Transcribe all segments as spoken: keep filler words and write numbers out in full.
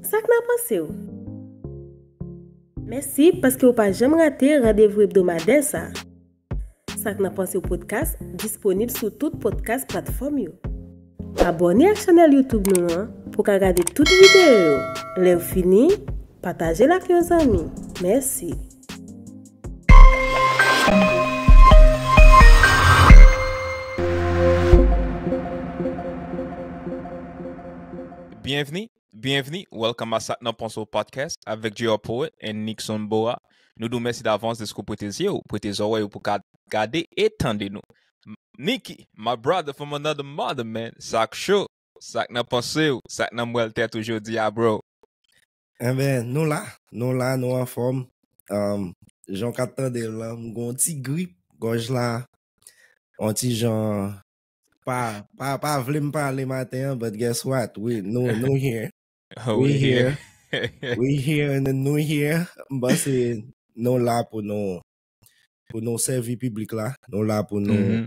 Sa k nan panse w? Mèsi paske w pa janm rate randevou ebdomadè sa a. Sa k nan panse w podcast disponib sou tout podcast platfòm yo. Abòne ak chanèl YouTube nou an pou w ka gade tout videyo yo. Lè w fini, pataje l ak yon zanmi. Mèsi. Byenvni, byenvni. Welcome a Sa k nan panse w podcast avèk J R Poet and Nixon Boa. Nou di w mèsi davans dèske w prete zye w, prete zòrèy ou pou ka gade e tande nou. Nicky, my brother from another mother, man. Sa k cho, sa k nan panse w, sa k nan mwèl tèt ou jodi a, bro. Enben, nou la, nou la, nou anfòm. Um, jan w ka tande l lan, m gen yon ti grip, gòj la, yon ti jan pa pa pa vle m pale maten an, but guess what? We nou nou here. We here. We here and then we here. M panse nou la pou nou pou nou sèvi piblik la. Nou la pou nou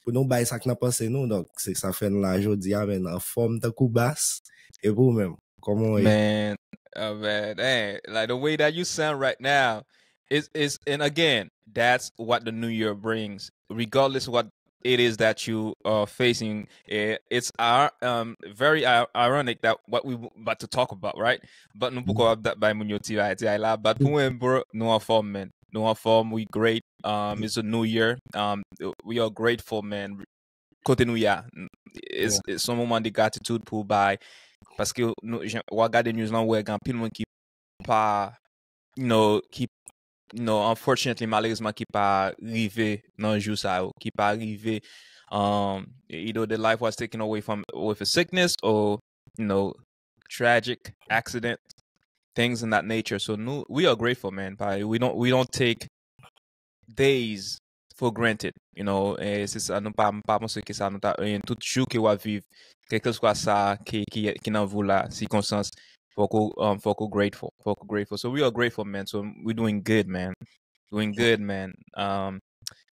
pou nou bay sa k nan panse nou. Donk se sa fè n la jodi a, men anfòm tankou bas. E pou ou menm, kòman w ye? Man, uh, man, hey, like the way that you sound right now, is is and again, that's what the new year brings. Regardless what it is that you are facing, eh, it's ir- um very ir- ironic that what we about to talk about, right? But nou poko ap da- bay moun yo ti ay ti ay la. But pou mwen, bro, nou anfòm, man. Nou anfòm, we great. Um, it's a new year. Um, we are grateful, man. Kote nou ye a, it's, it's un moment de gratitude pou bay. Paske nou, jan- w a gade news lan, w wè gen anpil moun ki pa, you know, ki, you know, unfortunately, malerezman, ki pa rive nan jou sa yo, ki pa rive, um, either the life was taken away from with a sickness or, you know, tragic accident, things in that nature. So nou, we are grateful, man. Pa- We don't we don't take days for granted, you know. E se sa, nou pa m pa panse ke sa nou ta, e tout jou ke w ap viv, kèlkeswa sa ki ki ki nan vi w la, sikonstans, fòk ou um, fòk ou grateful, fòk ou grateful. So we are grateful, man. So we doing good, man. Doing good, man. Um,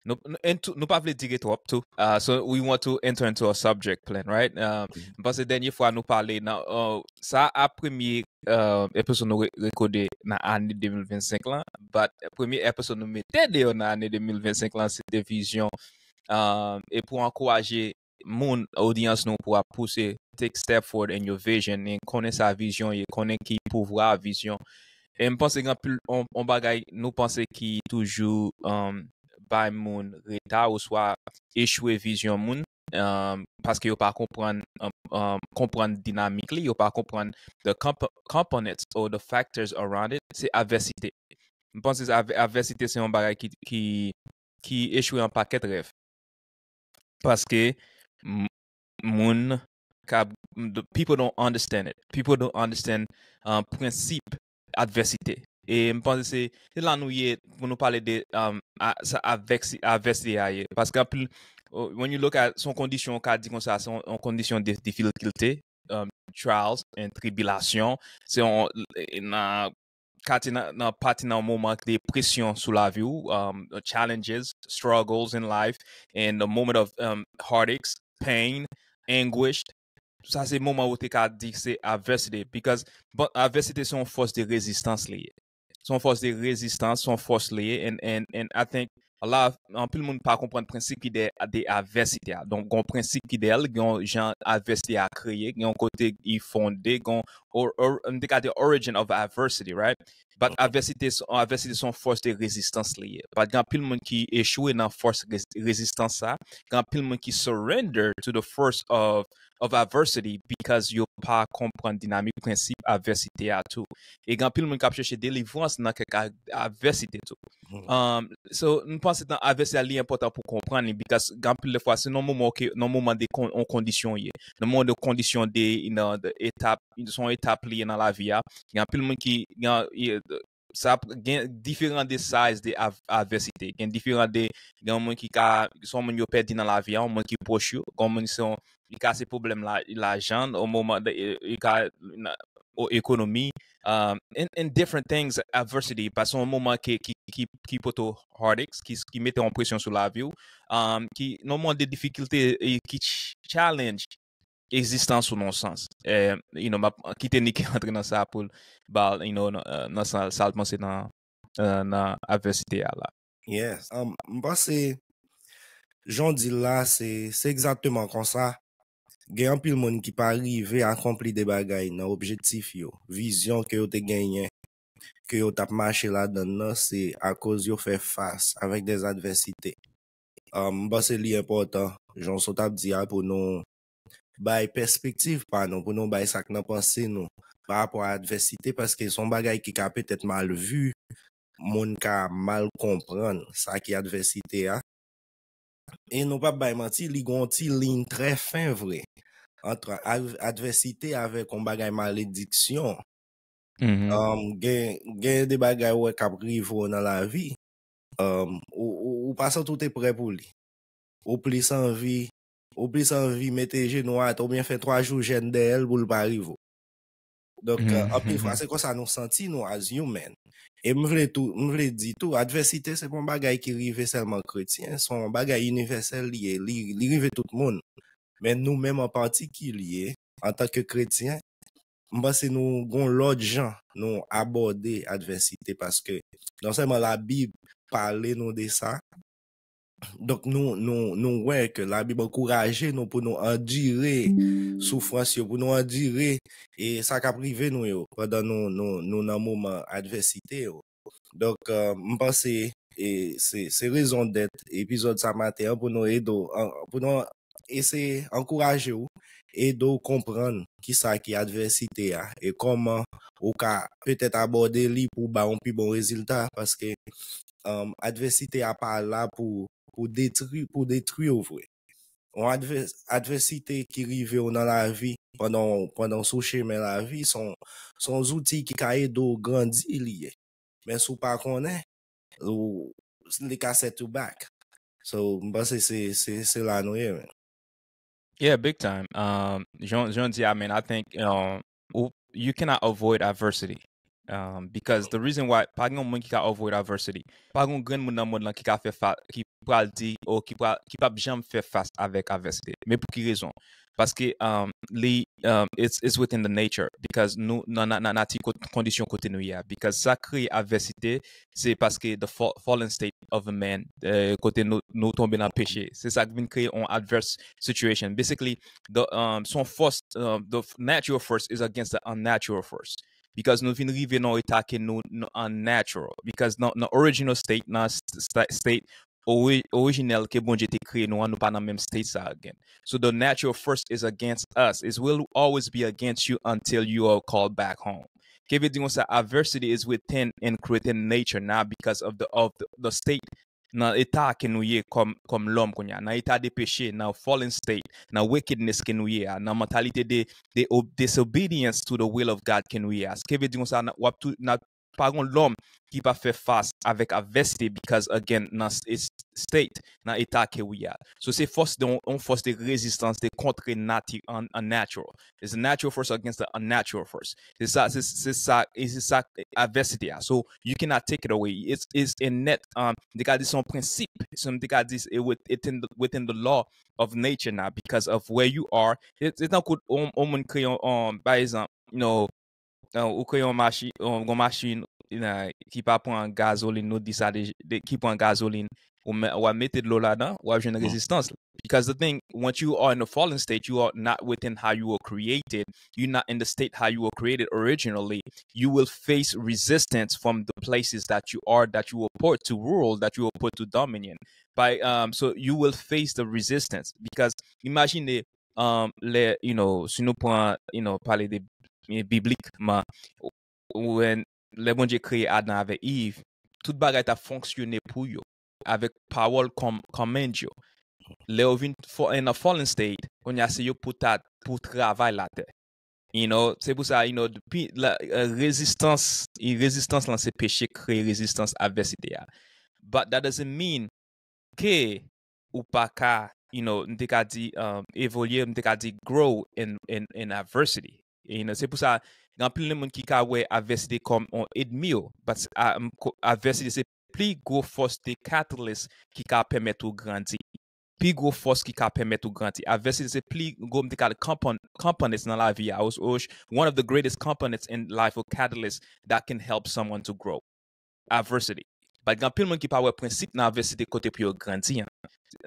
nou, nou, and tou- nou pa vle dire twòp tou. Uh, so we want to enter into a subject plan, right? Um, m panse dènye fwa nou pale nan uh, sa a premye uh, episode nou re- rekode nan ane de mil vennsenk lan, but premye episode nou mete deyò nan ane de mil vennsenk lan, se te vizyon. Um, e pou ankouraje moun, odyans nou, pou ap pouse, take step forward in your vision, e konnen sa vizyon ye, konnen ki pouvwa vizyon. E m panse gen anpil on, on bagay nou panse ki toujou um, bay moun reta oswa echwe vizyon moun, um, paske yo pa konprann um, um, konprann dinamik li, yo pa konprann the comp components or the factors around it, se advèsite. M panse sa, advèsite se yon bagay ki, ki, ki echwe an pakèt rèv. Paske m- moun ka, the people don't understand it. People don't understand uh, prensip advèsite. E m panse se se la nou ye pou nou pale de um, a- sa avèk si- advèsite a ye. Paske anpil, uh, when you look at, se yon kondisyon, ou ka di konsa, se yon, yon kondisyon de difikilte, um, trials and tribulation. Se yon, nan kati nan, nan pati nan moman de presyon sou lavi w, um, challenges, struggles in life, and the moment of um, heartaches, pain, anguish. Sa se moman ou te ka di se adversity, because but adversity se yon fòs de rezistans li ye. Se yon fòs de rezistans, se yon fòs li ye, and, and, and I think a lot of, anpil moun pa konprann prensip ki dèyè de adversity a. Donk gen yon prensip ki dèyè l, gen yon jan adversity a kreye, gen yon kote li fonde, gen yon or, or, m te ka di origin of adversity, right? But adversity, adversity se yon fòs de rezistans li ye. But gen anpil moun ki echwe nan fòs rezistans sa. Gen anpil moun ki surrender to the force of of adversity because yo pa konprann dinamik prensip advèsite a tou. E gen anpil moun k ap chèche delivrans nan kèk advèsite tou. Um, so, m panse nan advèsite a li enpòtan pou konprann li, because gen anpil de fwa se nan moman ke nan moman de yon kondisyon ye. Nan moman de kondisyon de, you know, de etap, se yon etap li ye nan lavi a. Gen anpil moun ki gen sa gen diferan de size de advèsite. Gen diferan de, gen moun ki ka, se yon moun yo pèdi nan lavi a, yon moun ki pwòch yo, gen moun se yon li ka se pwoblèm lajan, o moman li ka o ekonomi, um, and, and different things, adversity, paske yon moman ki ki ki ki poto heartaches, ki ki mete yon presyon sou lavi w, um, ki yon moman de difikilte, ki challenge egzistans ou nan yon sans. Eh, you know, m ap kite Nick antre nan sa pou l ba, you know, nan, nan sa, sa l panse nan, eh, nan advèsite a la. Yes. Um, m panse, jan w di l la, se, se egzakteman konsa. Gen anpil moun ki pa rive akonpli de bagay nan objektif yo, vizyon ke yo te genyen, ke yo t ap mache ladan l nan, se akoz yo fè fas avèk de advèsite. Um, m panse li enpòtan, jan w sot ap di a, pou nou bay pèspektiv pa nou, pou nou bay sa k nan panse nou pa rapò a advèsite, paske se yon bagay ki ka petèt mal vi, moun ka mal konprann sa ki advèsite a. E nou p ap bay manti, li gen yon ti liy trè fen vre ant advèsite avèk yon bagay malediksyon. Um, gen, gen de bagay ou wè k ap rive w nan lavi, um, ou, ou, ou pa santi w te prè pou li. Ou plis anvi, ou plis anvi mete jenou atè oubyen fè twa jou jèn dèyè l pou l pa rive w. Donk, euh, anpil fwa, se konsa nou santi nou as human. E m vle tou, m vle di tou, advèsite se pa yon bagay ki rive sèlman kretyen, se yon bagay inivèsèl li ye, li, li rive tout moun. Men nou menm an patikilye, antanke kretyen, m panse nou gon lòt jan nou abòde advèsite, paske non sèlman Labib pale nou de sa, donk nou, nou, nou wè ke Labib ankouraje nou pou nou andire soufrans yo, pou nou andire e sa k ap rive nou yo pandan nou, nou, nou nan moman advèsite yo. Donk, euh, m panse e se, se rezon dèt epizòd sa maten an pou nou ede w, an, pou nou eseye ankouraje w, ede w konprann kisa ki advèsite a e kòman ou ka petèt abòde li pou w ba yon pi bon rezilta, paske, um, advèsite a pa la pou, pou detri, pou detwi w vre. Yon advè, advèsite ki rive w nan lavi pandan, pandan w sou chemen lavi, se yon, se yon zouti ki ka ede w grandi li ye. Men si w pa konnen, ou, li ka set you back. So, m panse se, se, se la nou ye, man. Yeah, big time. Um, jan, jan di a, man, I think, um, ou, you cannot avoid adversity. Um, because the reason why, pa gen yon moun ki ka avoid adversity. Pa gen yon grenn moun nan mond lan ki ka fè fa, ki pral di, ou ki pral, ki p ap janm fè fas avèk advèsite. Men pou ki rezon? Paske, um, li, um, it's, it's within the nature. Because nou, nan, nan, nan nati kot, kondisyon kote nou ye a. Because sa kreye advèsite, se paske the fall, fallen state of a man, euh, kote nou, nou tonbe nan peche. Se sa k vin kreye yon adverse situation. Basically, the, um, se yon force, um, the natural force is against the unnatural force. Because nou vin rive nan yon eta ke nou, nou unnatural. Because nan, nan original state, nan st-, st-, state ori-, orijinèl ke Bondye te kreye nou an, nou pa nan menm state sa again. So the natural force is against us. It will always be against you until you are called back home. Ke vle di konsa, adversity is within and creating nature now because of the, of the, the state, nan eta ke nou ye kòm, kòm lòm kounye a, nan eta de peche, nan fallen state, nan wickedness ke nou ye a, nan mantalite de, de ob-, disobedience to the will of God ke nou ye a. Ke vle di konsa, nan, w ap tou, nan, pa gon lòm ki pa fè fas avèk advèsite because, again, nan s-, s-, state, nan eta ke w ye a. So, se fòs de, yon fòs de rezistans, de kontre nati an, an natural. It's a natural force against the unnatural force. Se sa, se, se sa, e se sa advèsite a. So, you cannot take it away. It's, it's innate. Um, m te ka di se yon prensip. So, m te ka di se with-, it's in the, within the law of nature now because of where you are. Se, se tankou yon, yon moun kreye yon, um, pa egzanp, you know, uh, ou kreye yon machin, yon, yon machin, you know, ki pa pran gazolin, nou di sa de, de, ki pran gazolin, ou mè-, w ap mete dlo ladan, w ap jwenn rezistans. Because the thing, once you are in a fallen state, you are not within how you were created. You're not in the state how you were created originally. You will face resistance from the places that you are, that you were put to rule, that you were put to dominion. By, um, so you will face the resistance. Because imagine, um, lè, you know, si nou pran, you know, pale de, eh, biblikman, when, lè Bondye kreye Adan avèk Iv, tout bagay t ap fonksyone pou yo, avèk pawòl kòm, command yo. Lè yo vin fo-, in a fallen state, kounye a se yo pou ta, pou travay latè. You know, se pou sa, you know, depi la, eh, rezistans, e rezistans lan se peche kreye rezistans advèsite a. But that doesn't mean ke ou pa ka, you know, m te ka di, um, evolye, m te ka di grow in, in, in adversity. You know, se pou sa, gen anpil de moun ki ka wè advèsite kòm yon enmi yo, but, ah, m, ko-, advèsite se pli gwo fòs de catalyst ki ka pèmèt ou grandi. pi gwo fòs ki ka pèmèt ou grandi. Advèsite se pi gwo, m te ka di, components nan lavi a. One of the greatest components in life or catalyst that can help someone to grow. Adversity. But gen anpil moun ki pa wè prensip nan advèsite kote pou yo grandi an.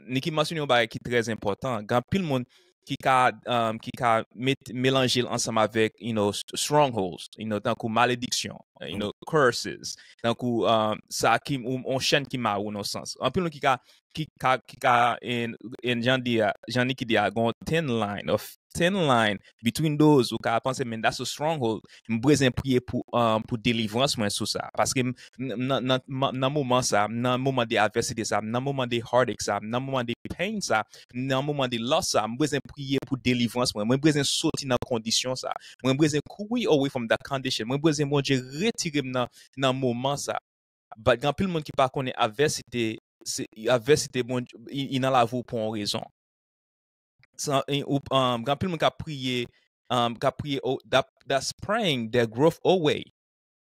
Niki mansyone yon bagay ki trè enpòtan. Gen anpil moun ki ka, um, ki ka met, melanje l ansanm avèk, you know, strongholds, you know, tankou malediksyon, you know, curses, tankou, um, sa ki, yon chèn ki mare w nan sans. Anpil moun ki ka, ki ka, ki ka, and, and jan di a, jan Niki di a, gon thin line, a thin line between those ou ka panse, man, that's a stronghold. M bezwen priye pou, um, pou delivrans mwen sou sa. Paske nan, nan, nan, nan moman sa, nan moman de advèsite sa, nan moman de heartache sa, nan moman de pain sa, nan moman de loss sa, m bezwen priye pou delivrans mwen. Mwen bezwen soti nan kondisyon sa. Mwen bezwen kouri away from that condition. Mwen bezwen Bondye retire m nan, nan moman sa. But gen anpil moun ki pa konnen advèsite, se, advèsite Bondye, i, i nan lavi w pou yon rezon. Sa, e, ou, um, gen anpil moun k ap priye, um, k ap priye, oh, that, that's praying their growth away.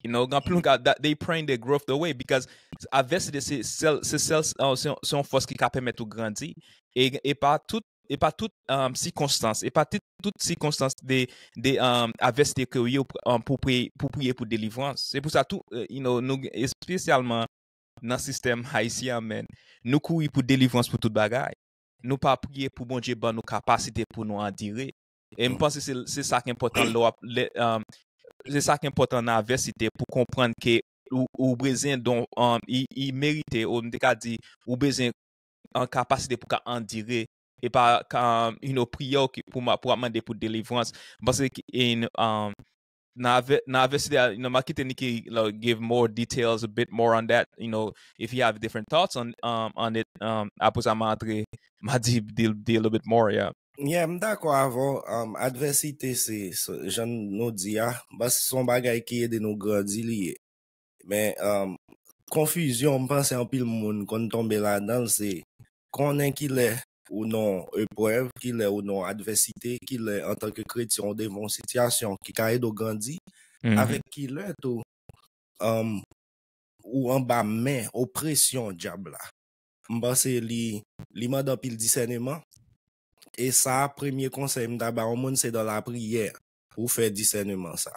You know, gen anpil moun ka, that they praying their growth away because advèsite se sèl, se sèl, uh, se, se yon fòs ki ka pèmèt ou grandi. E, e pa tout, e pa tout, um, sikonstans, e pa tout, tout sikonstans de, de, um, advèsite ke w ye, um, pou priye, pou priye pou delivrans. Se pou sa tou, uh, you know, nou, espesyalman nan sistèm ayisyen an, men, nou kouri pou delivrans pou tout bagay. Nou pa priye pou Bondye ban nou kapasite pou nou andire. E m panse se, se sa ki enpòtan lè w ap, lè, um, se sa ki enpòtan nan advèsite pou konprann ke ou, ou bezwen don, um, i, i merite, ou m te ka di, ou bezwen an kapasite pou ka andire, e pa ka, um, you know, priyè w ki, pou, pou ap mande pou delivrans. M panse ki, in, um, nan avè-, nan advèsite a, you know, m a kite Niki, like, give more details, a bit more on that, you know, if you have different thoughts on, um, on it, um, apre sa, m a antre, m a di, di, di a little bit more, yeah. Yeah, m dakò avè w, um, advèsite se, se, jan nou di a, m panse se yon bagay ki ede nou grandi li ye. Men, um, konfizyon, m panse anpil moun konn tonbe ladan l, se konnen kilè ou nan eprèv, kilè ou nan advèsite, kilè antanke kretyen ou devan yon sitiyasyon ki ka ede w grandi, avèk kilè tou, um, ou anba men, opresyon dyab la. M panse li, li mande anpil disèneman. E sa, premye konsèy m ta ba yon moun, se dan lapriyè pou w fè disèneman sa.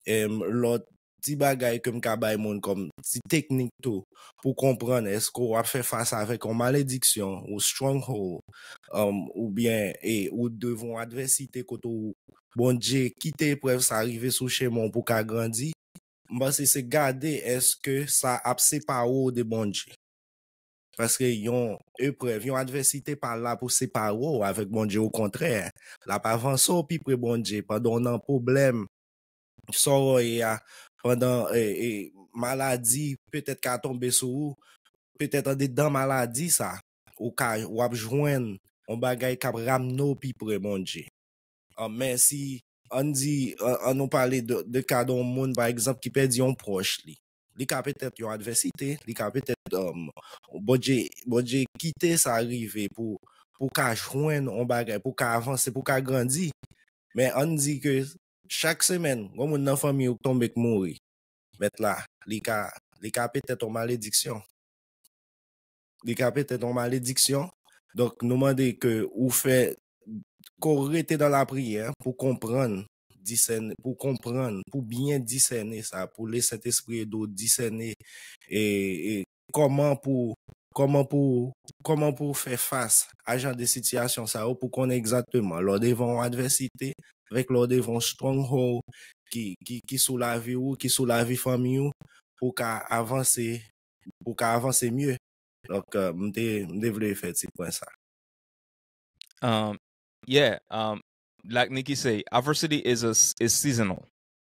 Em, lòt ti bagay ke m ka bay moun kòm ti teknik tou, pou konprann èske w ap fè fas avèk yon malediksyon, ou stronghold, um, oubyen, e, ou devan yon advèsite kote w, Bondye kite eprèv sa rive sou chemen w pou w ka grandi, m panse se gade èske sa ap separe w de Bondye. Paske yon eprèv, yon advèsite pa la pou separe w avèk Bondye, okontrè, l ap avanse w pi pre Bondye pandan w nan pwoblèm, sa w ye a, pandan, e, e, maladi petèt ka tonbe sou ou, petèt andedan maladi sa, ou ka, w ap jwenn yon bagay k ap ramne w pi pre Bondye. Ah, men si, ann di, an, ann nou pale de, de ka de yon moun, pa egzanp, ki pèdi yon pwòch li. Li ka petèt yon advèsite, li ka petèt, um, Bondye, Bondye kite sa rive pou, pou ka jwenn yon bagay, pou ka avanse, pou ka grandi. Men ann di ke chak semèn, yon moun nan fanmi ou k tonbe k mouri. Mèt la, li ka, li ka petèt yon malediksyon. Li ka petèt yon malediksyon. Donk, nou mande ke ou fè, ke w rete nan lapriyè pou konprann, disène, pou konprann, pou byen disène sa, pou Lesentespri ede w disène, e, e kòman pou, kòman pou, kòman pou fè fas a jan de sitiyasyon sa yo, pou konnen egzakteman lè w devan yon advèsite, avèk lè w devan yon stronghold ki, ki, ki sou lavi w, ki sou lavi fanmi w, pou w ka avanse, pou w ka avanse mye. Donk, eh, m te, m te vle fè ti pwen sa. Um, yeah, um, like Nikki say, adversity is a, is seasonal.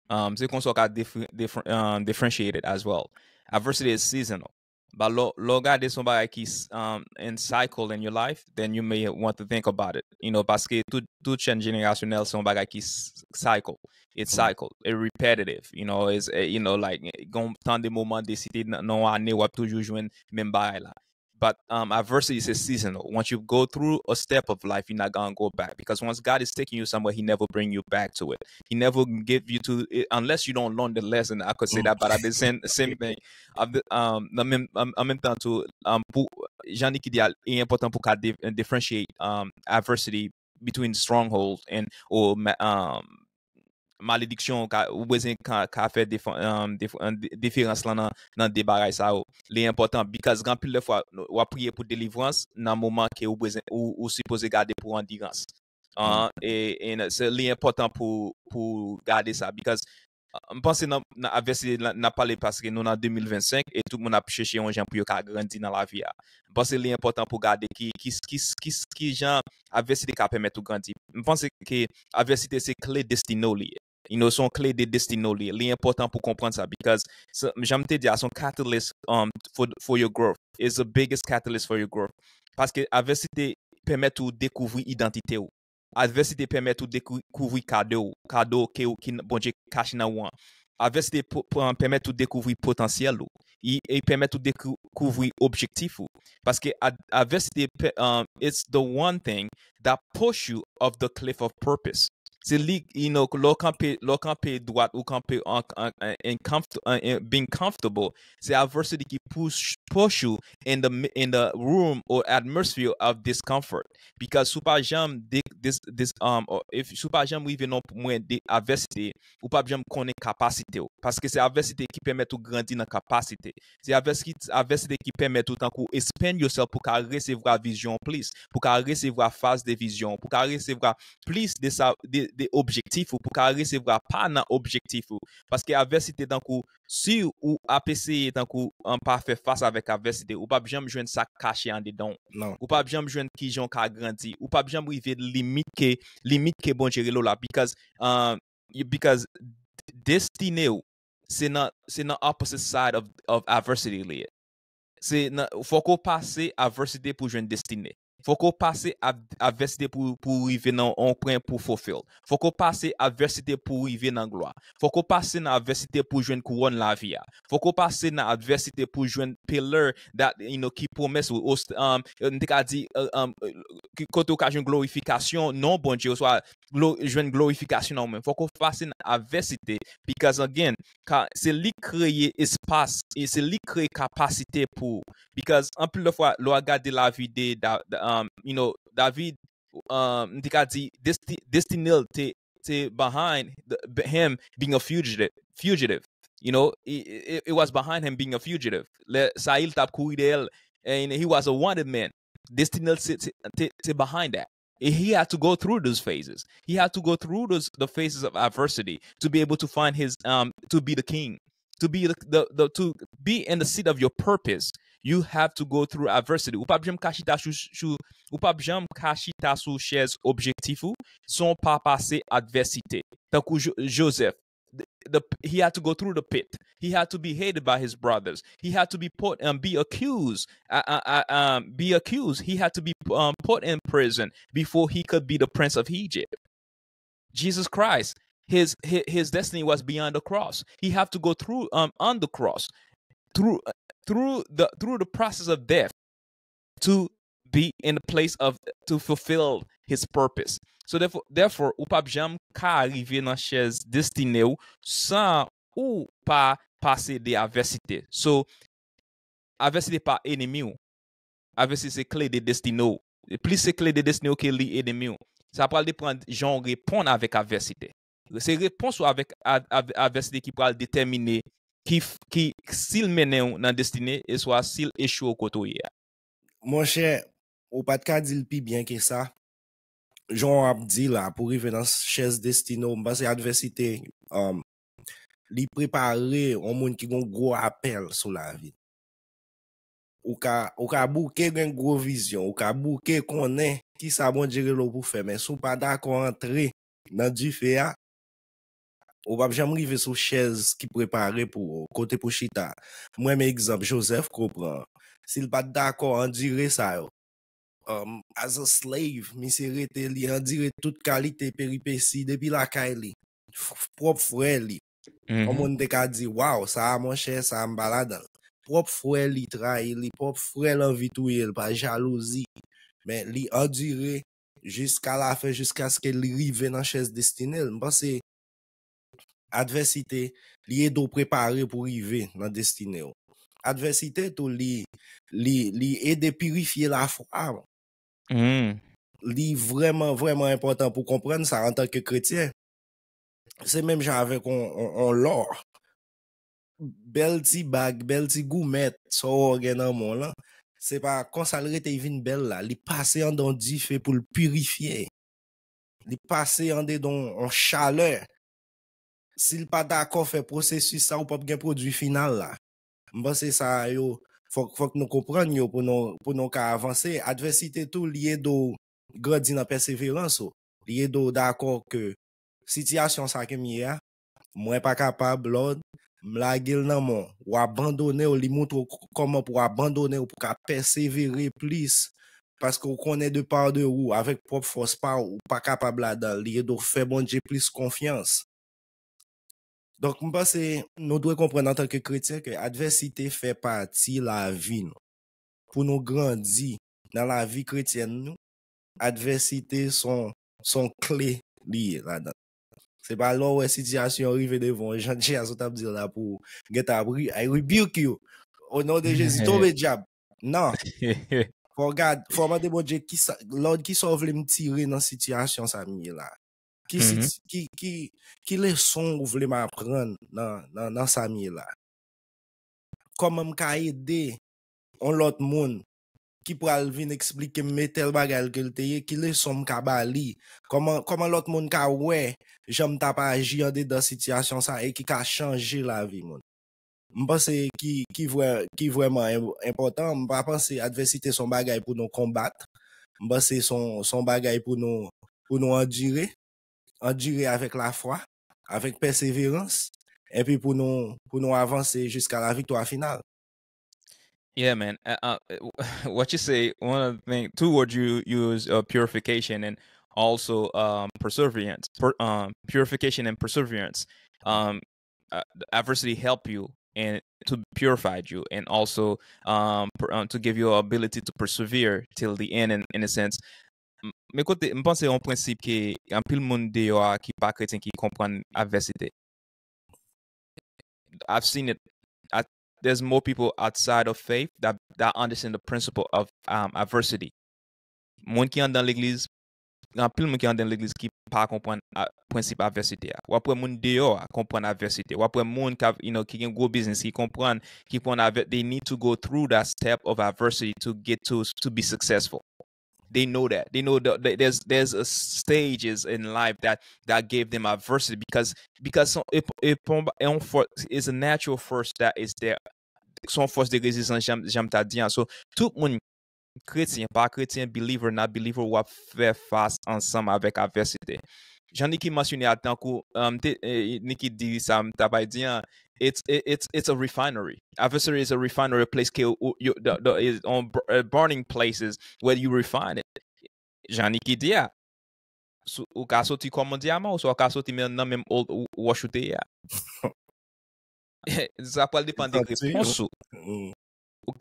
Um, se konsa w ka differ-, differ-, um, differentiate it as well. Adversity is seasonal. But lè, lè w gade se yon bagay ki s-, um, in cycle in your life, then you may want to think about it. You know, paske tout, tout chèn jenerasyonèl se yon bagay ki s-, cycle. It's cycle. It repetitive. You know, it's, eh, you know, like, eh, gon tan de moman de site nan, nan yon ane, w ap toujou jwenn menm bagay la. But, um, adversity is seasonal. Once you go through a step of life, you're not gonna go back. Because once God is taking you somewhere, He never bring you back to it. He never give you to it unless you don't learn the lesson. I could say that, but at the same, same thing. Of the, um, nan menm, an, an menm tan tou, um, pou, jan Nicky di a, li enpòtan pou ka de- differentiate um, adversity between stronghold and or ma- um, malediksyon ou ka- ou bezwen ka, ka fè defa- um, dif- um, di- diferans lan nan, nan de bagay sa yo. Li enpòtan because gen anpil de fwa w ap priye pou delivrans nan moman ke ou bezwen ou, ou sipoze gade pou andirans. Uh, e, e se li enpòtan pou, pou gade sa because uh, m panse nan, nan adversity n ap pale paske nou nan de mil vennsenk e tout moun ap chèche yon jan pou yo ka grandi nan lavi a. M panse li enpòtan pou gade ki, ki, ki, ki, ki jan adversity ka pèmèt ou grandi. M panse ke adversity se kle destine w li ye. You know, se yon kle de destine w li ye. Li enpòtan pou konprann sa because se- jan m te di a se yon catalyst um, for, for your growth. It's the biggest catalyst for your growth. Paske adversity pèmèt ou dekouvri idantite w. Adversity pèmèt ou dekouvri kado, kado ke ou ki Bondye kache nan ou an. Adversity pèmèt ou dekouvri potansyèl ou. Li pèmèt ou dekouvri objektif ou. Paske adversity um, it's the one thing that push you off the cliff of purpose. Se li, you know, lè w kanpe, lè w kanpe dwat ou kanpe being comfortable, se adversity ki push, push you in the, in the room or atmosphere of discomfort. Because si w pa janm dis, dis, um, if, si w pa janm rive nan mwen de adversity, ou p ap janm konnen kapasite w. Paske se adversity ki pèmèt ou grandi nan kapasite. Se adversity ki pèmèt ou tankou expand yourself pou ka resevwa vizyon plis, pou ka resevwa faz de vizyon, pou ka resevwa plis de sa de, de objektif ou, pou ka resevwa pa nan objektif ou. Paske adversity tankou si ou ap eseye tankou an pa fè fas avèk adversity, ou p ap janm jwenn sa k kache andedan w. Ou p ap janm jwenn kijan w ka grandi. Ou p ap janm rive limit ke limit ke Bondye rele w la. Because, uh, because destine w se nan se nan opposite side of, of adversity li ye. Se nan fòk ou pase adversity pou jwenn destine. Fòk ou pase adversity pou pou rive nan yon pwen pou fulfill. Fòk ou pase adversity pou rive nan glwa. Fòk ou pase nan adversity pou jwenn kouwòn lavi a. Fòk ou pase nan adversity pou jwenn pillar that you know ki pwomès ou um, m te ka di um, kote ou ka jwenn glorifikasyon non Bondye oswa jwenn glorifikasyon nan ou menm. Fòk ou pase nan adversity because again, se li kreye espas e se li kreye kapasite pou ou. Because anpil de fwa lè w gade lavi de um, you know, David, um, m te ka di destine l te, te behind the, him being a fugitive, fugitive. You know, it, it, it was behind him being a fugitive. Lè Sayil t ap kouri dèyè l, and he was a wanted man. Destine l te, te, te behind that. He had to go through those phases. He had to go through those the phases of adversity to be able to find his um to be the king, to be the, the, the to be in the seat of your purpose. You have to go through adversity. Ou p ap janm ka chita sou sou ou p ap janm ka chita sou chèz objektif ou san w pa pase advèsite. Tankou Joseph, the, the, he had to go through the pit. He had to be hated by his brothers. He had to be put and be accused. Uh, uh, uh, um, be accused. He had to be um, put in prison before he could be the prince of Egypt. Jesus Christ, his his, his destiny was beyond the cross. He had to go through um, on the cross, through uh, through the through the process of death to be in the place of to fulfill his purpose. So therefore, therefore ou p ap janm ka rive nan chèz destine w san ou pa pase de advèsite. So advèsite pa enemi w. Advèsite se kle de destine w. Plis se kle de destine w ke li enemi w. Sa pral depann jan w reponn avèk advèsite. Se repons ou avèk advèsite ki pral detèmine ki, ki si l mennen w nan destine e swa si l echwe w kote w ye a. Monchè, ou pa t ka di l pi byen ke sa. Jan w ap di la, pou rive nan chèz destine w, m panse advèsite um, li prepare yon moun ki gen yon gwo apèl sou lavi l. Ou ka, ou ka bouke gen gwo vizyon, ou ka bouke konnen kisa Bondye rele w pou fè, men si w pa dakò antre nan dife a, ou p ap janm rive sou chèz ki prepare pou ou, kote pou chita. Mwen menm egzanp Joseph ke w pran an. Si l pa t dakò andire sa yo, um, as a slave, misye rete li andire tout kalite peripesi depi lakay li, pwòp frè li. Yon moun te ka di, waw, sa a monchè, sa a m pa ladan l. Pwòp frè li trayi li, pwòp frè l anvi touye l pa jalouzi. Men li andire jiska lafen, jiskaske li rive nan chèz destine l. M panse advèsite, li ede w prepare pou rive nan destine w. advèsite tou, li, li, li ede pirifye lafwa. Li vrèman, vrèman enpòtan pou konprann sa antanke kretyen. Se menm jan avèk on, on, on lò. Bèl ti bag, bèl ti goumèt, sa w gen nan men w lan. Se pa konsa l rete, li vin bèl la. Li pase andan yon dife pou l pirifye. Li pase andedan yon chalè. Si l pa dakò fè pwosesis sa, ou p ap gen pwodui final la. M panse sa yo, fòk, fòk nou konprann yo pou nou, pou nou ka avanse. Advèsite tou, li ede w grandi nan pèseverans ou. Li ede w dakò ke sitiyasyon sa ke m ye a, mwen pa kapab, Lòd, m lage l nan men w. W abandone w, li montre w k-, kòman pou w abandone w, pou w ka pèsevere plis. Paske w konnen de pa de ou, avèk pwòp fòs pa w, ou pa kapab ladan l. Li ede w fè Bondye plis konfyans. Donk, m panse nou dwe konprann antanke kretyen ke advèsite fè pati lavi nou. Pou nou grandi nan lavi kretyèn nou, advèsite son, son kle li ye ladan. Se pa lè w wè sitiyasyon rive devan w, jan Jay a sot ap di la pou w gentan ap re-, I rebuke you. O non de Jezi, tonbe dyab. Non. Fò w gad, fò w mande Bondye kisa, Lòd, kisa w vle m tire nan sitiyasyon sa m ye la? Ki, sit- ki, ki, ki leson w vle m aprann nan, nan, nan sa m ye la? Kòman m ka ede yon lòt moun ki pral vin eksplike m men tèl bagay ke l te ye, ki leson m ka ba li? Kòman, kòman lòt moun ka wè jan m t ap aji andedan sitiyasyon sa e ki ka chanje lavi moun? M panse ki, ki vrè-, ki vrèman en-, enpòtan. M pa panse advèsite se yon bagay pou nou konbat. M panse se yon, se yon bagay pou nou, pou nou andire, andire avèk lafwa, avèk pèseverans, epi pou nou, pou nou avanse jiska laviktwa final. Yeah, man. Uh, uh, what you say, one of the things, two words you use, uh, purification and also, um, perseverance. Per, um, purification and perseverance. Um, uh, adversity help you and to purify you and also, um, per, um, to give you ability to persevere till the end, in, in a sense. M- Men kote, m panse yon prensip ke anpil moun deyò a ki pa kretyen ki konprann advèsite. I've seen it. I, there's more people outside of faith that, that understand the principle of, um, adversity. Moun ki andan legliz, gen anpil moun ki andan legliz ki pa konprann a- prensip advèsite a. W ap wè moun deyò a konprann advèsite. W ap wè moun k ap, you know, ki gen gwo biznis, ki konprann, ki konn advè- they need to go through that step of adversity to get to, to be successful. They know that. They know that that there's, there's a stages in life that, that gave them adversity because, because son- e, e, pon- e yon fò- it's a natural force that is there. Se yon fòs de rezistans, jan, jan m ta di an. So, tout moun, kretyen, pa kretyen, believer, not believer, w ap fè fas ansanm avèk advèsite. Jan Nicky mansyone a, tankou, um, te, eh, Nicky di sa m ta bay di an, it's, it- it's, it's a refinery. Adversity is a refinery, a place ke ou- you, the, the, is on bur- uh, burning places where you refine it. Jan Nicky di a, sou- ou ka soti kòm yon dyaman, oswa ou ka soti men- nan menm old w- wòch ou te ye a. Sa pral depann de repons ou. Ou-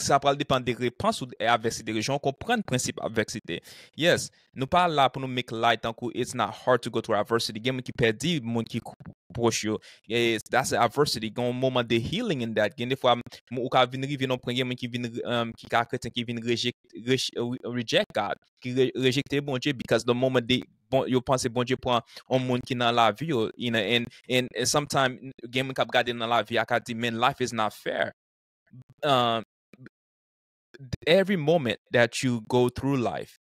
Sa pral depann de repons ou e advèsite, jan w konprann prensip advèsite. Yes, nou pa la pou nou make light tankou it's not hard to go through adversity. Gen moun ki pèdi moun ki k- pwòch yo. Yes, that's adversity. Gen yon moman de healing in that. Gen de fwa, m- ou ka vin rive nan pwen, gen moun ki vin, um, ki ka kretyen, ki vin reject, reject, reject God, ki re- rejekte Bondye because the moment they, bon, yo panse Bondye pran yon moun ki nan lavi yo, you know, and, and, and sometimes gen moun k ap gade nan lavi a ka di, "Man, life is not fair." Um, every moment that you go through life,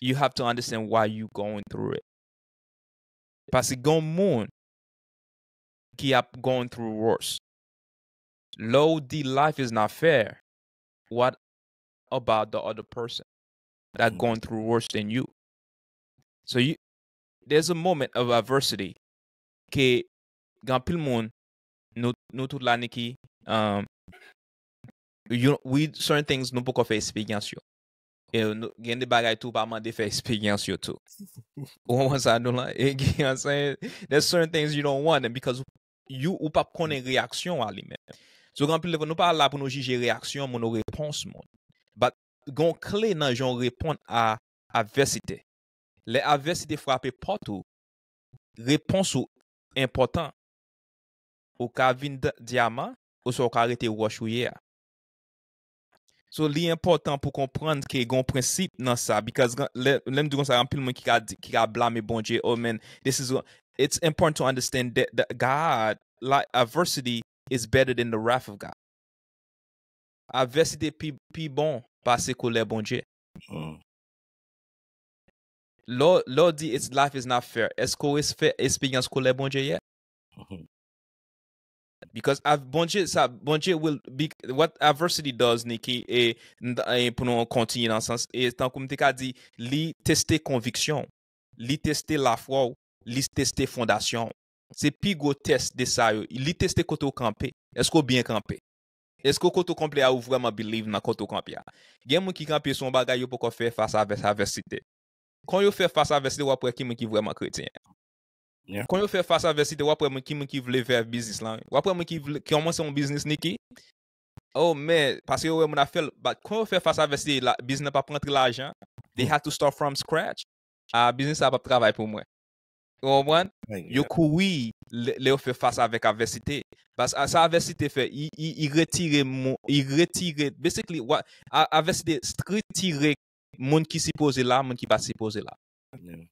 you have to understand why you going through it. Paske gen moun ki ap going through worse. Lè w di life is not fair, what about the other person that going through worse than you? So you, there's a moment of adversity ke gen anpil moun, nou, nou tout la, Nicky, um, you, we, certain things nou poko fè eksperyans yo. E nou, gen de bagay tou pa mande fè eksperyans yo tou. Ou konprann sa nou la? E gen, you know what I'm saying? There's certain things you don't want and because you, ou p ap konnen reyaksyon a li menm. So gen anpil de fwa, nou pa la pou nou jije reyaksyon moun ou repons moun. But gen yon kle nan jan w reponn a advèsite. Lè advèsite frape pòt ou, repons ou enpòtan. Ou ka vin d- dyaman, oswa ou ka rete wòch ou ye a. So, li enpòtan pou konprann ke gen yon prensip nan sa, because lè, lè m di konsa, anpil moun ki ka, di- ki ka blame Bondye, oh man, this is what, it's important to understand that, that God, like, adversity is better than the wrath of God. Advèsite pi, pi bon pase kolè Bondye. Mm. Lè w- lè w di it's life is not fair, èske w fè esperyans kolè Bondye yè? Because av- Bondye, sa, Bondye will be, what adversity does, Niki, e, n- e pou nou kontinye nan sans, e tankou m te ka di, li teste konviksyon w, li teste lafwa w, li teste fondasyon w. Se pi gwo tès de sa yo. Li teste kote w kanpe. Èske w byen kanpe? Èske kote w kanpe a ou vrèman believe nan kote w kanpe a? Gen moun ki kanpe sou yon bagay yo poko fè fas avè advèsite. Kon yo fè fas advèsite, w ap wè ki moun ki vrèman kretyen. Yeah. Kon yo fè fas advèsite, w ap wè moun ki moun ki vle fè biznis lan. W ap wè moun ki vle kòmanse yon biznis, Niki. Oh, men, paske yo wè moun ap fè l, but kon yo fè fas advèsite, la, biznis nan p ap rantre lajan. They had to start from scratch. Ah, biznis sa p ap travay pou mwen. Ou konprann? Yo kouri lè lè yo fè fas avèk advèsite. Pas a sa advèsite fè, i, i, i retire moun, i retire, basically, wa- a- advèsite retire moun ki sipoze la, moun ki pa sipoze la. Yeah.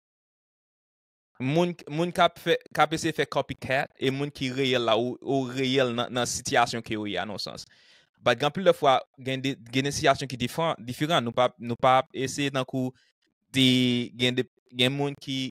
Moun, moun k ap fè, k ap eseye fè copycat, e moun ki reyèl la, ou, ou reyèl nan, nan sitiyasyon ke yo ye a, nan sans. But gen anpil de fwa, gen de, gen de sitiyasyon ki diferan, diferan. Nou pa, nou pa eseye tankou di, gen de, gen moun ki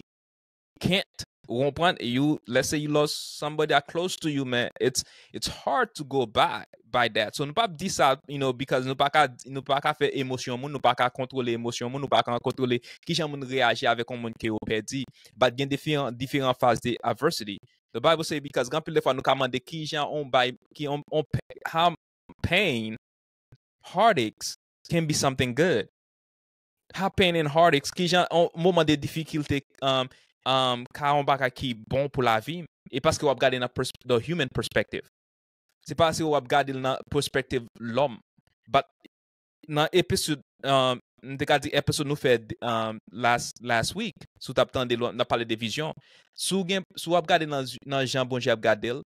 can't, ou konprann, you, let's say you lost somebody that close to you, man, it's, it's hard to go by, by that. So nou p ap di sa, you know, because nou pa ka, nou pa ka fè emosyon moun, nou pa ka kontwole emosyon moun, nou pa ka kontwole kijan moun reyaji avèk yon moun ke yo pèdi. But gen diferan, diferan faz de adversity. The Bible say, because gen anpil de fwa nou ka mande kijan on bay, ki on, on pa- how pain, heartaches can be something good. How pain and heartaches, kijan on moman de difikilte, um, um, ka yon bagay ki bon pou lavi m. E paske w ap gade nan pers- the human perspective. Se pa si w ap gade l nan perspective lòm. But nan episode, um, m te ka di episode nou fè, um, last, last week, si w t ap tande l, n ap pale de vizyon. Si w gen, si w ap gade nan, nan jan Bondye ap gade l,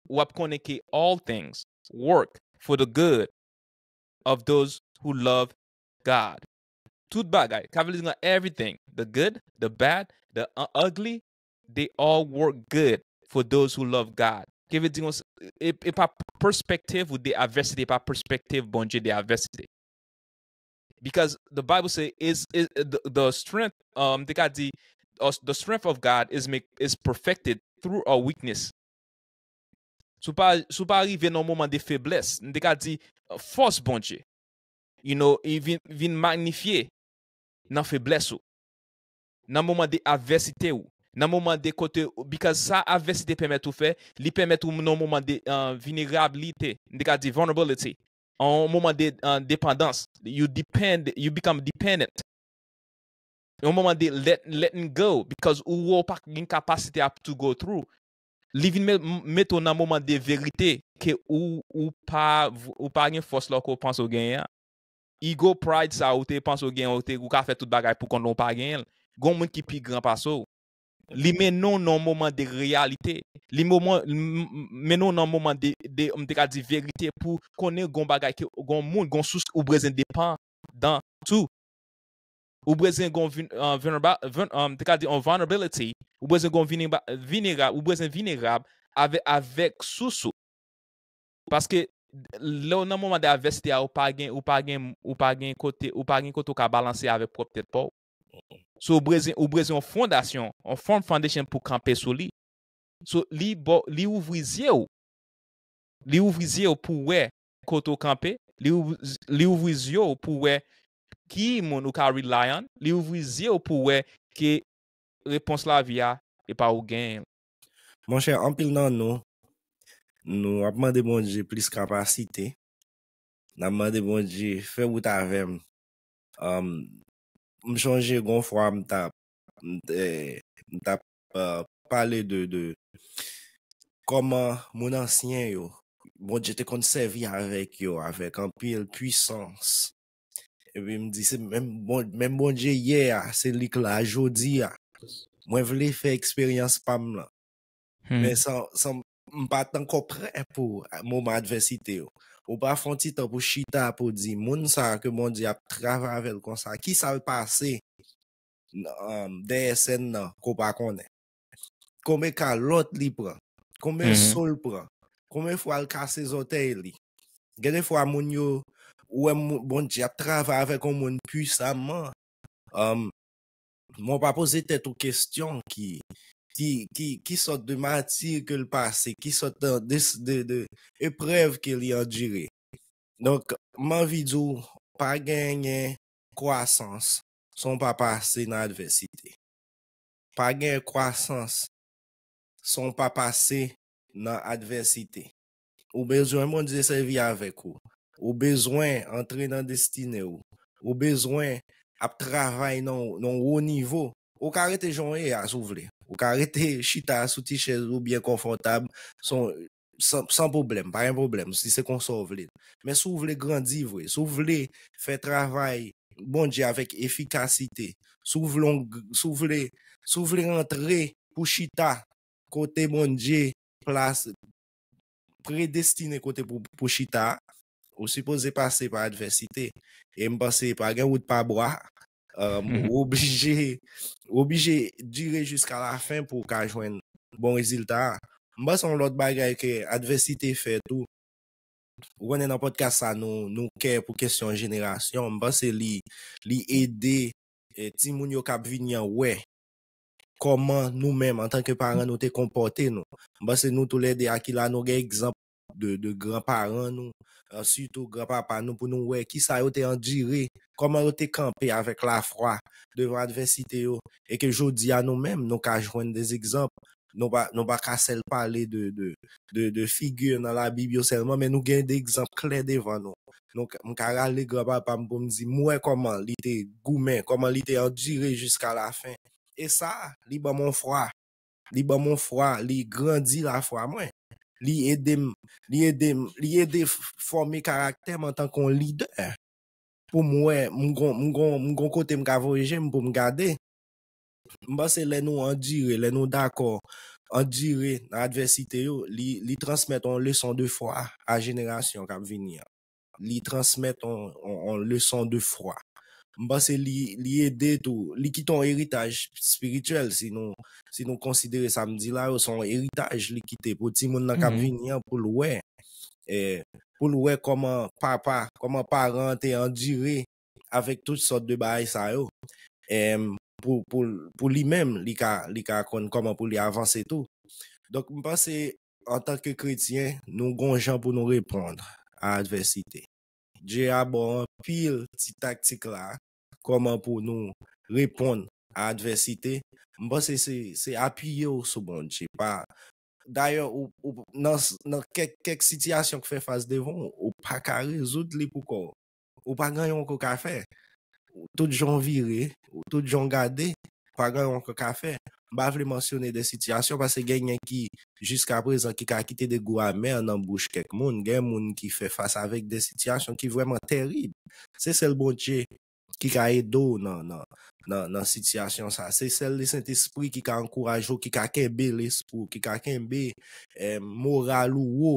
w ap konnen ke all things work for the good of those who love God. Tout bagay, ka vle di nan everything, the good, the bad, the u- ugly, they all work good for those who love God. Ki vle di, e, e pa perspective ou de adversity, e pa perspective Bondye de adversity. Because the Bible say is, is the, the strength, um, te ka di, uh, the strength of God is make, is perfected through our weakness. Si w pa, si w pa rive nan yon moman de feblès, m te ka di, uh, fòs Bondye, you know, e vin, vin magnifye nan feblès ou, nan moman de advèsite ou, nan moman de kote, because sa advèsite pèmèt ou fè, li pèmèt ou nan yon moman de, uh, vilnerabilite, m te ka di vulnerability, yon moman de, uh, depandans, you depend, you become dependent. Yon moman de let, letting go, because ou wè w pa gen kapasite ap to go through. Li vin me- m- mete w nan moman de verite ke ou, ou pa, ou pa gen fòs la ke w panse w genyen an. Ego, pride sa ou te panse w genyen, ou te, ou ka fè tout bagay pou kont ou pa genyen l. Gon moun ki pi gran pase w. Li mennen w nan yon moman de reyalite. Li moman, m- m- mennen w nan yon moman de, de, m te ka di verite pou konnen gon bagay ke, gon moun, gon sous ou bezwen depandan tou. Ou bezwen gon vin- uh, vulnerable, vin- um, te ka di on vulnerability, ou bezwen gon vinerab, ou bezwen vinerab avè, avèk sous ou. Paske lè w nan moman de advèsite a, ou pa gen, ou pa gen, ou pa gen kote, ou pa gen kote ou ka balanse avèk pwòp tèt pa w. So, ou bezwen, ou bezwen yon fondasyon, yon firm foundation pou kanpe sou li. So, li bo, li ouvri zye w. Li ouvri zye w pou wè kote w kanpe. Li ouvri, li ouvri zye w pou wè ki moun ou ka rely on. Li ouvri zye w pou wè ke repons lavi a, e pa ou genyen l. Monchè, anpil nan nou, nou ap mande Bondye plis kapasite. N ap mande Bondye fè wout avè m. Um, m chonje gon fwa m t ap, m t, eh, m t ap, uh, pale de, de kòman moun ansyen yo, Bondye te konn sèvi avèk yo, avèk anpil pwisans. Epi m di, se menm bon, menm Bondye yè a, se li k la jodi a. Mwen vle fè eksperyans pa m lan. Men san, san, m pa t ankò prè pou moman advèsite yo. Ou pa fè yon ti tan pou chita pou di, moun sa a ke Bondye ap travay avè l konsa, ki sa l pase um, dèyè sèn nan ke w pa konnen? Konbyen kalòt li pran? Konbyen so l pran? Konbyen fwa l kase zòtèy li? Gen de fwa moun yo, ou wè Bondye ap travay avèk yon moun pwisaman. Um, men w pa poze tèt ou kesyon ki, ki, ki, ki sòt de mati ke l pase, ki sòt de, de, de, de eprèv ke li andire. Donk, m anvi di w, pa genyen kwasans san w pa pase nan advèsite. Pa genyen kwasans san w pa pase nan advèsite. Ou bezwen Bondye sèvi avèk ou. Ou bezwen antre nan destine w. Ou bezwen ap travay nan, nan wo nivo. Ou ka rete jan w ye a, si w vle. Ou ka rete chita sou ti chèz ou byen konfòtab, san, san pwoblèm, pa gen pwoblèm, si se konsa w vle. Men si w vle grandi vre, si w vle fè travay Bondye avèk efikasite, si w vle, si w vle, si w vle rantre pou chita kote Bondye plas, predestine kote pou, pou chita, ou sipoze pase pa advèsite. E m panse pa gen wout pa bwa. Um, ou oblije, ou oblije dire jiska la fen pou w ka jwenn bon rezilta. M panse yon lòt bagay ke advèsite fè tou. Ou konnen nan podcast sa nou, nou kè pou kesyon jenerasyon. M panse li, li ede eh, timoun yo k ap vini an wè kòman nou menm, antanke paran, nou te konpòte nou. M panse nou toulède, Akila, nou gen egzanp de, de granparan nou, eh, sitou granpapa nou, pou nou wè kisa yo te andire, kòman yo te kanpe avèk lafwa devan advèsite yo, e ke jodi a nou menm, nou ka jwenn de egzanp. Nou pa, nou pa ka sèl pale de, de, de, de figi nan Labib yo sèlman, men nou gen de egzanp klè devan nou. Nou, m ka rale granpapa m pou m di, m wè kòman li te goumen, kòman li te andire jiska lafen. E sa, li ban m yon fwa. Li ban m yon fwa, li grandi lafwa mwen. Li ede m, li ede m, li ede f-, fòme karaktè m antanke yon lidè. Pou m wè, m gon, m gon, m gon kote m ka voye je m pou m gade. M panse lè nou andire, lè nou dakò andire nan advèsite yo, li, li transmèt yon leson de fwa a jenerasyon k ap vini an. Li transmèt yon, yon, yon leson de fwa. M panse li, li ede tou, li kite yon eritaj espirityèl, si nou, si nou konsidere sa m di la yo, se yon eritaj li kite pou timoun nan k ap vini an, pou l wè, eh, pou l wè kòman papa, kòman paran an te andire avèk tout sòt de bagay sa yo. Em, pou, pou, pou li menm, li ka, li ka konn kòman pou li avanse tou. Donk, m panse, antanke kretyen, nou gon jan pou nou reponn a advèsite. Dye a ba w anpil ti taktik la, kòman pou nou reponn a advèsite. M panse se, se apiye w sou Bondye. Pa, dayè, ou, ou, nan, nan kèk, kèk sitiyasyon k fè fas devan w, ou pa ka rezoud li pou kò w. Ou pa gen anyen w ka fè. Tout jan w vire, tout jan w gade, pa gen anyen w ka fè. M pa vle mansyone de sitiyasyon, paske genyen ki, jiska prezan, ki ka kite de gou amè nan bouch kèk moun. Gen moun ki fè fas avèk de sitiyasyon ki vrèman tèrib. Se sèl Bondye ki ka ede w nan, nan, nan, nan sitiyasyon sa. Se sèl Lesentespri ki ka ankouraje w, ki ka kenbe lespri w, ki ka kenbe, eh, moral ou wo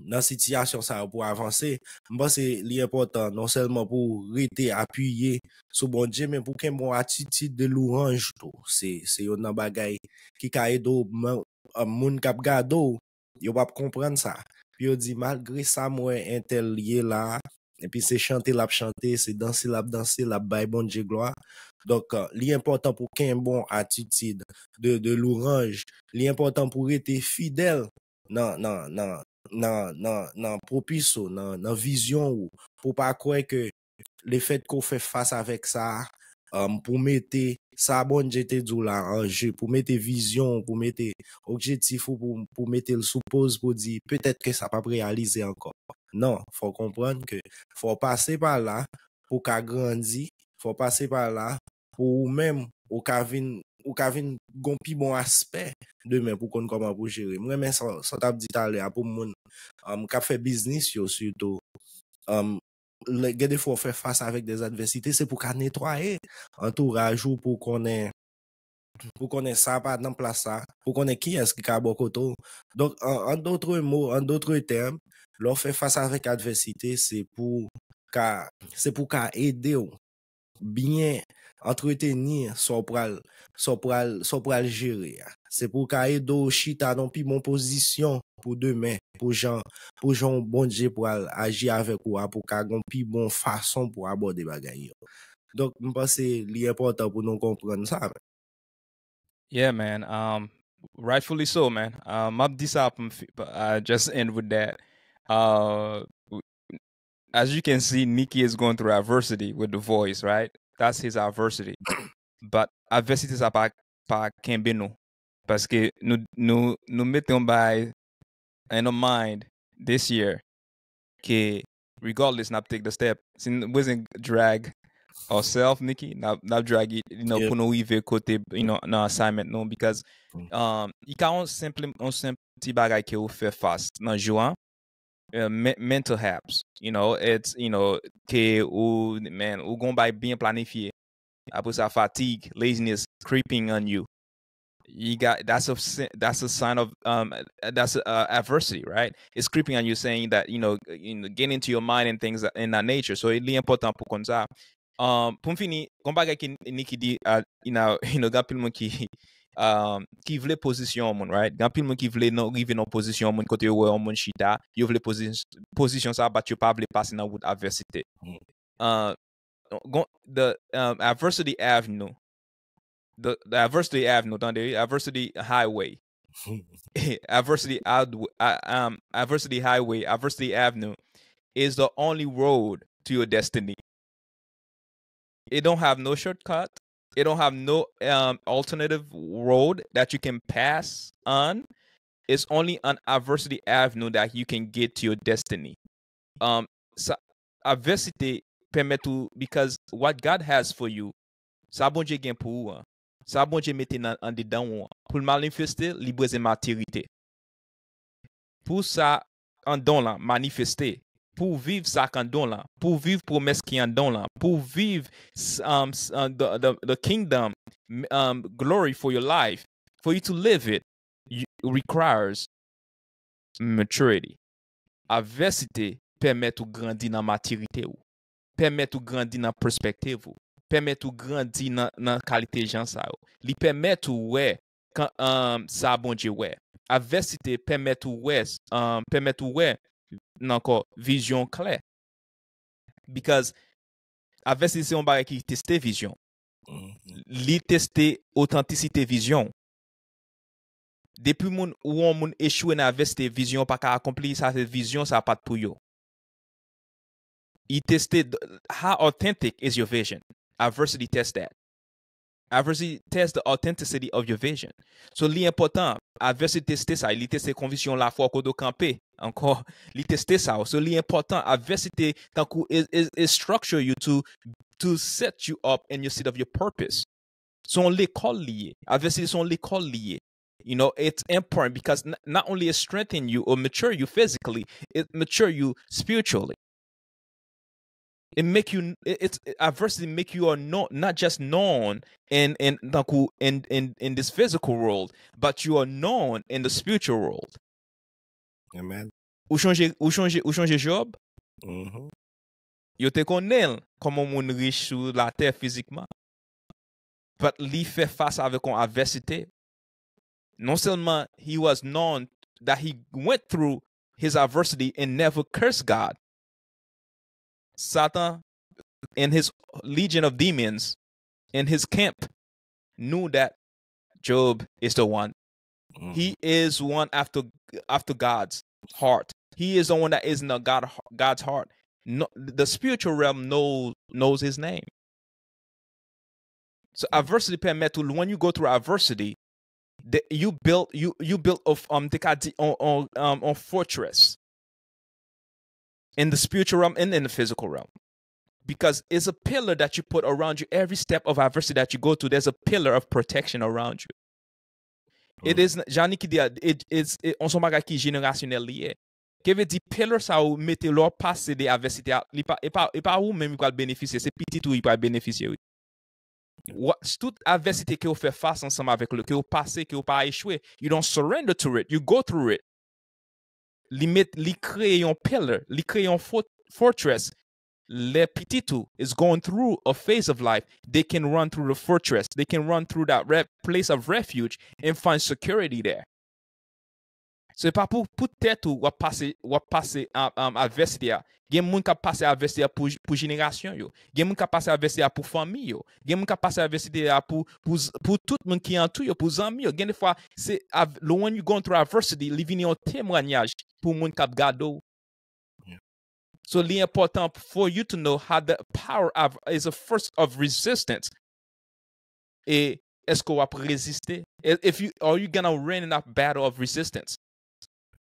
nan sitiyasyon sa yo pou avanse. M panse li enpòtan non sèlman pou w rete apiye sou Bondye, men pou w kenbe yon atitid de louwanj tou. Se, se youn nan bagay ki ka ede w, men, eh, moun k ap gade w, yo p ap konprann sa. Pou yo di, malgre sa m wè entèl ye la, epi se chante l ap chante, se danse l ap danse, l ap bay Bondye glwa. Donk, eh, li enpòtan pou w kenbe yon atitid de, de louwanj. Li enpòtan pou w rete fidèl nan, nan, nan, nan, nan, nan pwopis ou, nan, nan vizyon ou, pou w pa kwè ke lefètke w fè fas avèk sa, um, pou w mete sa Bondye te di w la an je, pou w mete vizyon w, pou w mete objektif ou, pou, pou w mete l sou poz, pou w di, petèt ke sa p ap reyalize ankò. Non, fò w konprann ke fò w pase pa la pou w ka grandi, fò w pase pa la pou ou menm, ou ka vin, ou ka vin gon pi bon aspè demen pou konn kòman pou jere. M renmen sa, sa w t ap di talè a pou moun, um, k ap fè biznis yo sitou. Um, lè, gen de fwa w fè fas avèk de advèsite, se pou w ka netwaye antouraj ou, pou w konnen pou konnen sa pa nan plas sa, pou konnen kiyès ki ka bò kote w. Donk, an, an dotre mo, an dotre tèm, lè w fè fas avèk advèsite, se pou ka, se pou ka ede w byen antreteni sa w pral, sa w pral, sa w pral jere a. Se pou ka ede w chita nan pi bon pozisyon pou demen, pou jan, pou jan Bondye pral aji avèk ou a, pou ka gon pi bon fason pou abòde bagay yo. Donk, m panse li enpòtan pou nou konprann sa. Yeah, man. Um, rightfully so, man. Um, m ap di sa pou m fi- uh, just end with that. Uh, w- as you can see, Nikki is going through adversity with the voice, right? That's his adversity. But adversity sa pa pa kenbe nou. Paske nou nou nou mete yon bay in our mind this year ke regardless n ap take the step. Si n bezwen drag ourselves, Nikki, n ap, n ap drag it, you know, Yeah. Pou nou rive kote, you know, nan assignment nou, because Mm. um, i ka yon senp, yon senp ti bagay ke ou fè fas nan jou an, uh, me- mental haps, you know, it's, you know, ke ou, man, ou gon bay byen planifye. Apre sa, fatigue, laziness creeping on you. You got that's a si- that's a sign of um that's a, uh, adversity, right? It's creeping on you, saying that, you know, you know, get into your mind and things in that nature. So li enpòtan pou konn sa. Um, pou m fini, gon bagay ki Nikki di, uh, you know, you know, gen pil moun ki um, ki vle pozisyon yon moun, right? Gen pil moun ki vle nan rive nan pozisyon yon moun kote yo wè yon moun chita, yo vle pozis- pozisyon sa, but yo pa vle pase nan wout advèsite. Mm. Uh, gon- the um, adversity avenue, the, the adversity avenue, tande, adversity highway, adversity out, uh, um, adversity highway, adversity avenue is the only road to your destiny. It don't have no shortcut. It don't have no um, alternative road that you can pass on. It's only an adversity avenue that you can get to your destiny. Um, sa, advèsite pèmèt ou, because what God has for you, sa Bondye gen pou ou an, sa Bondye mete nan andedan ou an, pou l manifeste, li bezwen matirite. Pou sa anndan w lan manifeste, pou w viv sa k anndan w lan, pou w viv pwomès ki anndan w lan, pou w viv s- um, s- uh, the, the, the kingdom m- um, glory for your life, for you to live it, you, requires maturity. Advèsite pèmèt ou grandi nan matirite ou, pèmèt ou grandi nan pèspektiv ou, pèmèt ou grandi nan, nan kalite jan sa yo. Li pèmèt ou wè kan, um, sa Bondye wè. Advèsite pèmèt ou wè, um, pèmèt ou wè nan kò vizyon klè. Because advèsite se yon bagay ki teste vizyon. Mhm. Li teste otantisite vizyon. Depi moun ou yon moun echwe nan advèsite, vizyon pa ka akonpli, sa se vizyon sa pa t pou yo. He tested how authentic is your vision. Adversity tests that. Adversity tests the authenticity of your vision. So li enpòtan, adversity teste sa, li teste konviksyon lafwa kote w kanpe. Ankò, li teste sa. So li enpòtan, adversity tankou is, is, is structure you to, to set you up in your seat of your purpose. Se yon lekòl li ye. Adversity se yon lekòl li ye. You know, it's important because n- not only it strengthen you or mature you physically, it mature you spiritually. It make you, it, it's, adversity make you a known, not just known in, in, tankou in, in, in this physical world, but you are known in the spiritual world. Amen. Ou chonje, ou chonje, ou chonje Job? Mhm. Yo te konnen l kòm yon moun rich sou latè fizikman. But li fè fas avèk yon advèsite. Non sèlman he was known that he went through his adversity and never cursed God. Satan and his legion of demons in his camp knew that Job is the one. He is one after after God's heart. He is the one that is in the God God's heart. No, the spiritual realm knows knows his name. So adversity permit to, when you go through adversity, the, you build you you build of um te ka di on on um on fortress in the spiritual realm and in the physical realm. Because it's a pillar that you put around you. Every step of adversity that you go through, there's a pillar of protection around you. It is, jan Nicky di, it, it's, it, on son bagay ki jenerasyonèl li ye. Ke vle di, pillar sa ou mete lè w pase de adversity a, li pa, e pa, e pa ou menm ki pral benefisye, se pitit ou ki pral benefisye, wi. Wa- Tout advèsite ke w fè fas ansanm avèk li, ke w pase, ke w pa echwe, you don't surrender to it, you go through it. Li met, li kreye yon pillar, li kreye yon fo- fortress. Lè pitit ou is going through a phase of life, they can run through the fortress, they can run through that re- place of refuge and find security there. Se pa pou, pou tèt ou w ap pase, w ap pase um, um, advèsite a. Gen moun k ap pase advèsite a pou, pou jenerasyon yo. Gen moun k ap pase advèsite a pou fanmi yo. Gen moun k ap pase advèsite a pou, pou, z- pou tout moun ki antou yo, pou zanmi yo. Gen defwa, se av- when you going through adversity, li vini yon temwanyaj pou moun k ap gade w. So, li enpòtan for you to know how the power of, is a force of resistance. E èske w ap reziste? E- If you, are you gonna win in that battle of resistance?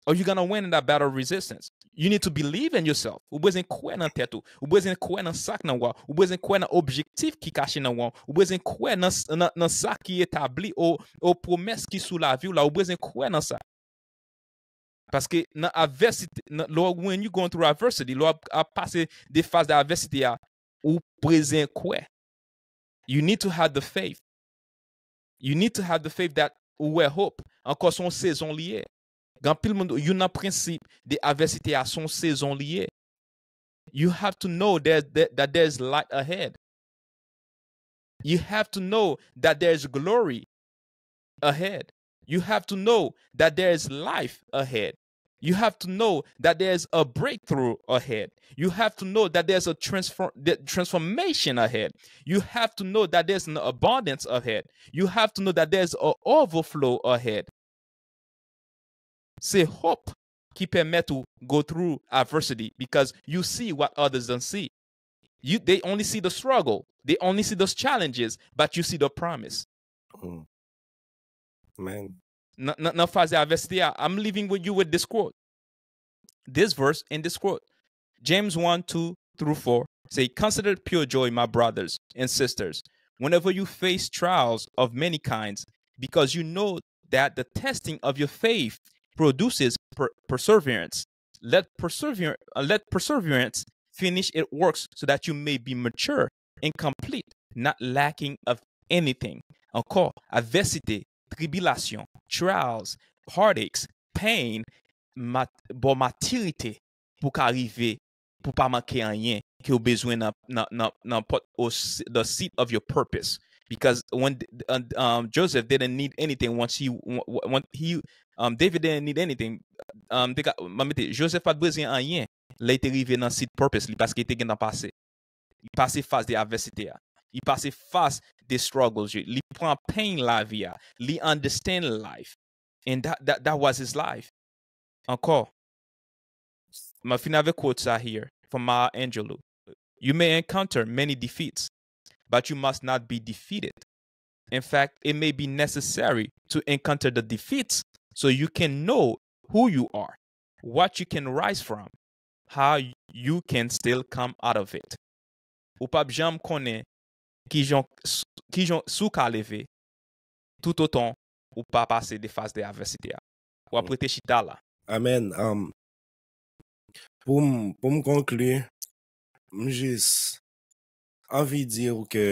Are you gonna win in that battle of resistance? You need to believe in yourself. Ou bezwen kwè nan tèt ou. Ou bezwen kwè nan sa k nan wa. Ou bezwen kwè nan objektif ki kache nan wa. Ou bezwen kwè nan, s- nan, nan sa ki etabli o, o pwomès ki sou lavi w la. Ou bezwen kwè nan sa. Paske nan advèsite, nan, lè w- when you going through adversity, lè w ap, ap pase de faz de advèsite a, ou bezwen kwè. You need to have the faith. You need to have the faith that ou wè hope. Ankò, se yon sezon li ye. Gen anpil moun, youn nan prensip de advèsite a, se yon sezon li ye. You have to know that, that, that there's light ahead. You have to know that there's glory ahead. You have to know that there's life ahead. You have to know that there's a breakthrough ahead. You have to know that there's a transfer, the transformation ahead. You have to know that there's an abundance ahead. You have to know that there's an overflow ahead. Se hope ki pèmèt ou go through adversity because you see what others don't see. You, they only see the struggle. They only see those challenges, but you see the promise. Mm. Man. Nan, nan, nan faz advèsite a, I'm leaving with you with this quote. This verse and this quote. James one, two through four say, "Consider it pure joy, my brothers and sisters, whenever you face trials of many kinds, because you know that the testing of your faith produces per- perseverance. Let, persever- uh, let perseverance finish its works so that you may be mature and complete, not lacking of anything." Ankò, advèsite, tribilasyon, trials, heartaches, pain, mat, ba w matirite pou ka rive, pou pa manke anyen ke w bezwen nan, nan, nan, nan pòt, o s- the seat of your purpose. Because when th- uh, um, Joseph didn't need anything once he, when he, um, David didn't need anything. Um, te ka, m a mete, Joseph pa t bezwen anyen lè li te rive nan seat purpose li paske li te gentan pase. Li pase faz de advèsite a. Li pase faz de struggles yo. Li pran pain lavi a. Li understand life. And that, that, that was his life. Ankò, m a fini avèk quote sa here from Maya Angelou. "You may encounter many defeats, but you must not be defeated. In fact, it may be necessary to encounter the defeats so you can know who you are, what you can rise from, how you can still come out of it." Ou p ap janm konnen kijan, kijan si w ka leve toutotan ou pa pase de faz de advèsite a. W ap rete chita la. Amen. Um, pou m pou m konkli, m jis anvi di w ke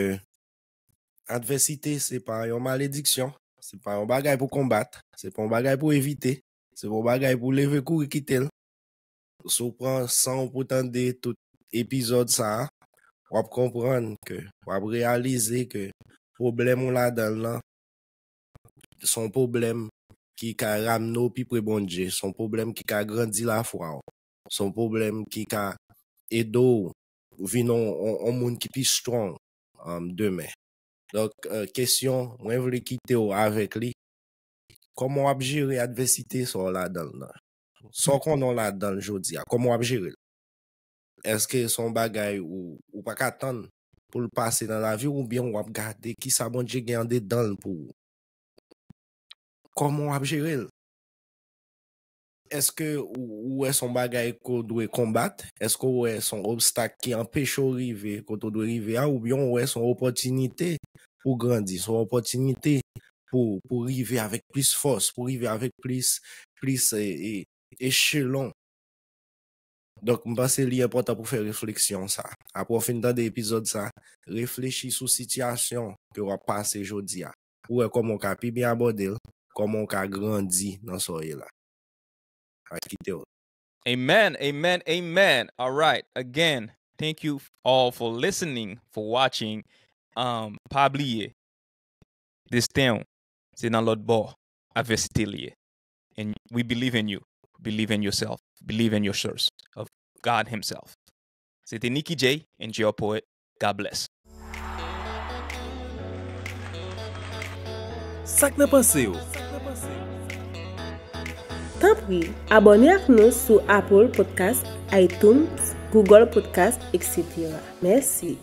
advèsite se pa yon malediksyon, se pa yon bagay pou konbat, se pa yon bagay pou evite, se pa yon bagay pou leve kouri kite l. Si w pran san w pou tande tout epizòd sa a, w ap konprann ke, w ap reyalize ke pwoblèm ou ladan l lan, se yon pwoblèm ki ka ramne w pi pre Bondye, se yon pwoblèm ki ka grandi lafwa w, se yon pwoblèm ki ka ede w vin yon, yon, yon moun ki pi strong um, demen. Donk, euh, kesyon, mwen vle kite w avèk li. Kòman w ap jere advèsite sa w ladan l nan? Sa w konnen w ladan l jodi a, kòman w ap jere l? Èske se yon bagay ou, ou pa ka tann pou l pase nan lavi w, oubyen w ap gade kisa Bondye gen andedan l pou ou? Kòman w ap jere l? Èske ou, ou wè se yon bagay ke w dwe konbat? Èske w wè se yon obstak ki anpeche w rive kote w dwe rive a? Oubyen w wè se yon opòtinite pou grandi, se yon opòtinite pou, pou rive avèk plis fòs, pou rive avèk plis, plis e, e, echelon? Donk, m panse li enpòtan pou fè refleksyon sa. Apre w fin tande epizòd sa, reflechi sou sitiyasyon ke w ap pase jodi a. Pou w wè kòman w ka pi byen abòde l, kòman w ka grandi nan sa w ye la. A kite w. Amen, amen, amen. All right. Again, thank you all for listening, for watching. Um, pa bliye, desten w se nan lòt bò avèsite l ye. And we believe in you. Believe in yourself. Believe in your source of God himself. Se te Nicky J and J R Poet. God bless. Sa k nan panse w? Tanpri, abòne ak nou sou Apple Podcast, iTunes, Google Podcast, et cetera. Mèsi.